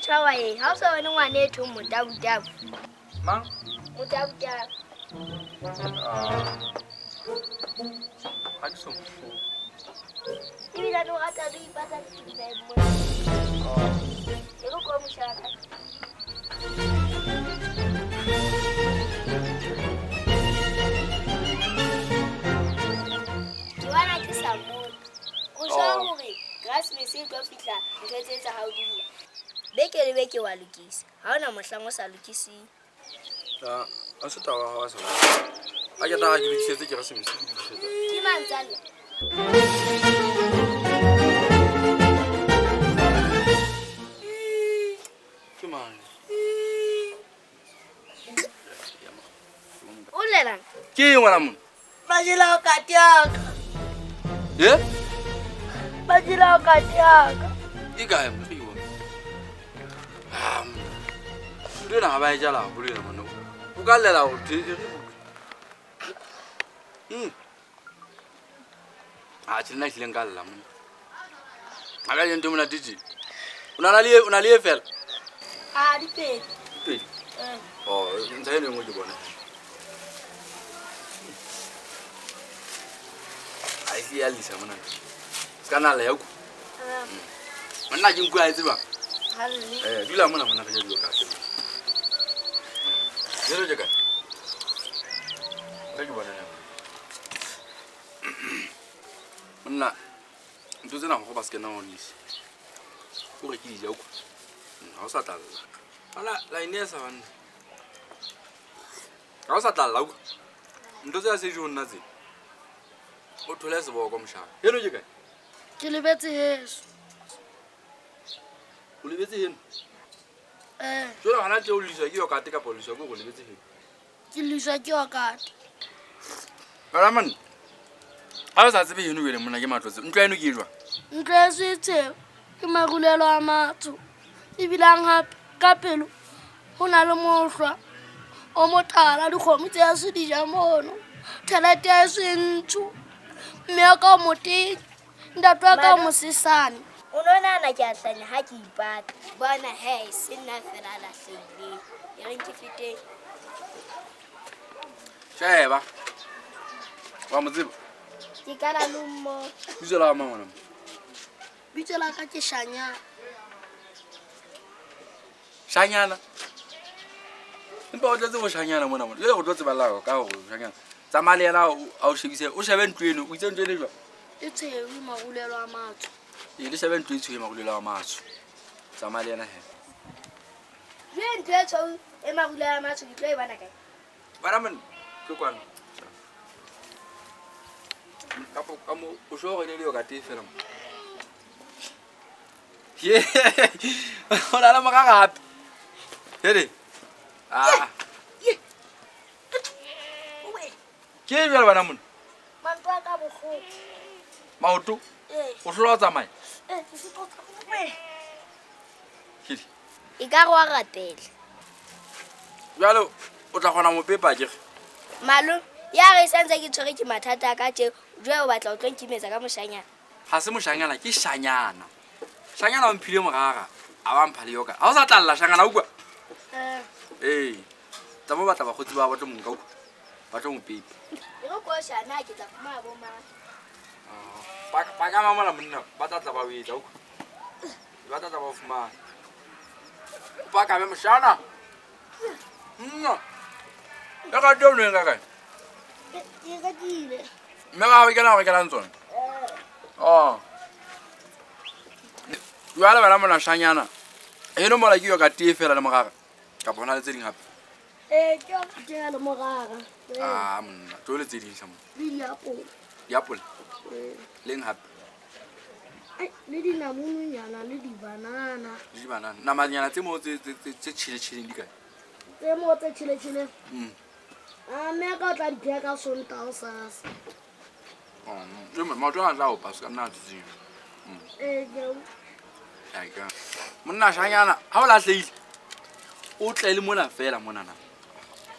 tshwawa e ha o sa bone ngwana e thong motabutabu. Mang? Motabutabu. Ah. Ha ke so. Ebile o rata le ho ipata ditubeng mona. Oh. E re ko moshaka. Ke bona ke sa mmone. O sure Oh. hore Keresemese e tlo fihla ntho tse tsa hao di lla? Beke le beke wa lokisa. Ha hona mohlang o sa lokiseng. Ah, a se taba ha sa. Ha ke tla ke lokisetse Keresemese ke lokisetsa. Ke mang tsa lla? Ke mang? O llelang? Ke eng ngwana mona? Ba jela okati ya ka. Eh? Ba jela okati ya ka. E kae mo ke bona? Ah. Ntho ena ha ba e jala haholo ena monna. O ka llela ho the e re. Ah, tjhe nna ehlile nka lla monna. Ha ka ntho e monate tje. O na le o na le e fela? Ah, di pedi. Pedi. Eh. Oh, ntsha eno e nngwe ke bone. Ha e ya lisa mona. Se ka na la ya ku. Ah, Monna ke nku a e tseba. ha lle. Eh, dula mona mona re ja dijo ka tseba. Jelo je kae? Re ke bona na. Monna, ntho tsena go ba se kena ho lisa. O re ke di ja ku. Ha o sa tla lla. Ala line e sa banna. Ha o sa tla lla ku. Ntho tse a se di ho nna tse. O thole seboko moshana. Heno ke kae? Ke lebetse heso. O lebetse heno. Eh, Jwale hona tje o liswa ke yokate kapa o liswa ke hore o lebetse heno. ke liswa ke okate. Bana man. Ha o sa tsebe heno jwale monna ke matlotse. Ntlo ya heno ke e jwang? Ntlo ya setsheo ke marulelo a matsho. Ebilang hape ka pelo ho na le mohlwa o motala dikgomo tse heso di ja mono. Tjhelete ya heso e ntsho. Mme wa ka o motenya, ntate wa ka o Malome. mosesane. O no nahana ke a hlanya ha ke ipata. Bona he, se nna fela a lahlehileng. E reng ke feteng. Sheba. Wa mo tseba? Ke kala le mmo. Bitso la hao mang ngwana? Bitso la ka ke Shanyana. Shanyana. Empa o tletse bo shanyana mona mona. Jwale re tlo tseba la ka hore shanyana. Tsamaya le yena a o shebise. O shebe ntlo eno. O itse ntlo eno e jwang? E tshweu marulelo a matsho. Ee, le shebe ntlo e tshweu marulelo a matsho. Tsamaya le yena he. Jwale ntlo e tshweu e marulelo a matsho ke tlo e bona kae? Bana man, tlo kwano. Kapo ka mo o sho hore e ne le yokate e fela mo. Ye. O na le morara hape. Hele. Ah. Ke eng jwale bana mona? Maoto a ka bohloko. Maoto? Ee. O hlola ho tsamaya? Eh, ke sitwa ho tsamaya. Kedi. E ka re wa rapela. Jwale o tla kgona ho mo pepa akere? Malome, ya re sa ntse ke tshwere ke mathata a ka tje, jwale o batla ho tlo nkimetsa ka moshanyana. Ha se moshanyana, ke shanyana. Shanyana o mphile morara, a ba mpha le yoka. Ha o sa tla lla shanyana utlwa? Eh, Ee. Tsamaya o batla bakgotsi ba ba tlo mo nka utlwa. Ba tlo mo pepa. E re ko shana ke tla fumana bo mang. Ba ka mamola monna, ba tla tla ba o etsa utlwa. Ba tla tla ba o fumana. O pakame moshana. Nna. E ka teng o nka kae? ke rekile. Mme ba hao ke na o rekelang tsona? Oh. Jwale bana mona shanyana. Eno mola ke yoka tee fela le morara. Kapa hona le tse ding hape? Eh, ke yokate le morara. Eh, Ah monna, tlo le tse ding sa mo. le diapole. Diapole Eh, leng hape? ai, le dinamununyana le dibanana. Le dibanana. Namanyana tse moo tse tjhele-tjheleng di kae? Tse moo tse tjheletjheleng. Mm. Ah, mme ka o tla di pheha ka Sontaha hosasa. Oh, mm. Maoto a tla opa se ka nna a tsitsing. Eh, ke a utlwa. Ai ka. Monna shanyana, ha o lahlehile, o tle le mona fela monana.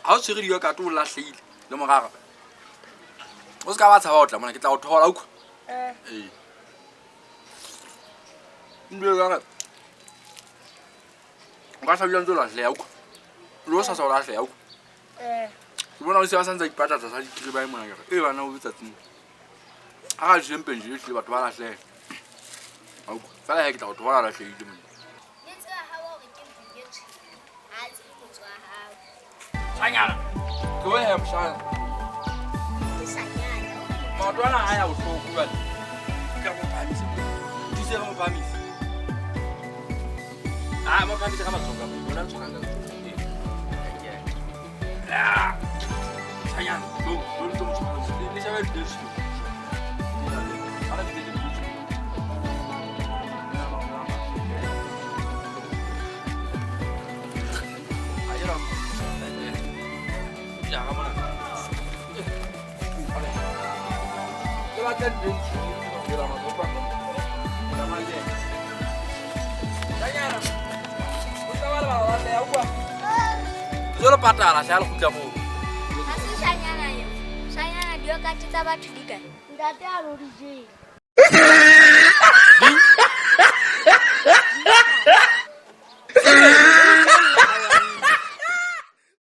Ha o tshwere diyokate o lahlehile le morara. O se ka ba tshaba ho tla mona, ke tla o thola utlwa. Eh, Ee. Ntlo e ka re. Nka hlabile ntse o lahleha utlwa. Le o sasa o lahleha utlwa. Eh. Ke bona o se ba santse a ipatla tlasa dikiribae mona ke re, e bana o letsatsing. Ha ka jele mpenje ehlile batho ba lahleha. A utlwa. Fela he ke tla o thola lahlehile monna. Le tseba ha hore ke ntlong e tshweu. Ha a tsebe motse wa hao. Shanyana. Tlohe he moshana. Ke shanyana. Maoto ana a ya bohloko jwale. Ke re mo phahamise. Thuse re mo phahamise. Ah, mo phahamise ka matsoho ka mo. Bona tshwarang ka letsoho. Ee. Ah. Shanyana, tlo, tlo le tlo mo tshwara. Le shebe le tshwara. Jalo patala hle ha le kgutla moo. Ha se shanyana eo. Shanyana diyokate tsa batho di kae? Ntate a lo di jele.